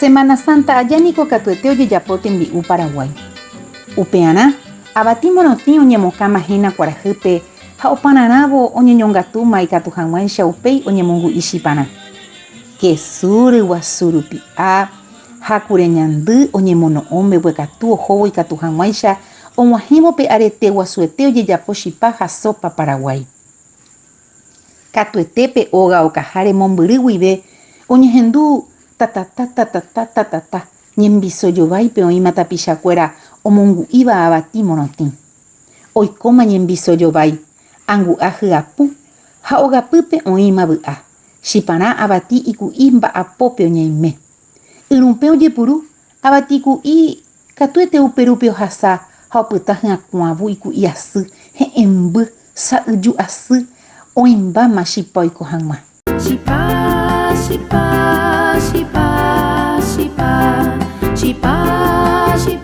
Semana Santa aja niko katuete ojejapo tembi'u Paraguái. Upearã, avati morotĩ oñemokãma hína kuarahýpe ha opararãvo oñeñongatúma ikatu hag̃uáicha upéi oñemongu'i chiparã. Kesu ryguasu rupi'a ha kure ñandy oñemono'õ mbeguekatu ohóvo ikatu hag̃uáicha og̃uahẽvo pe arete guasuete ojejapo chipa ha sópa Paraguái. Katuete pe óga okaháre mombyry guive oñehendu tatata tatata tatata ñembiso jováipe oĩma tapichakuéra omongu'íva avati morotĩ. Oikóma ñembiso jovái, angu'a hyapu ha ogapýpe oĩma vy'a, chiparã avati iku'i mba'apópe oñeime. Yrupẽ ojepuru, avati ku'i Katuete upérupi ohasa ha opyta hyakuãvu iku'i asy, he'ẽmby, sa'yju asy, oĩmbáma chipa oiko hag̃ua. Chipa, chipa, chipa, chipa, chipa, chipa.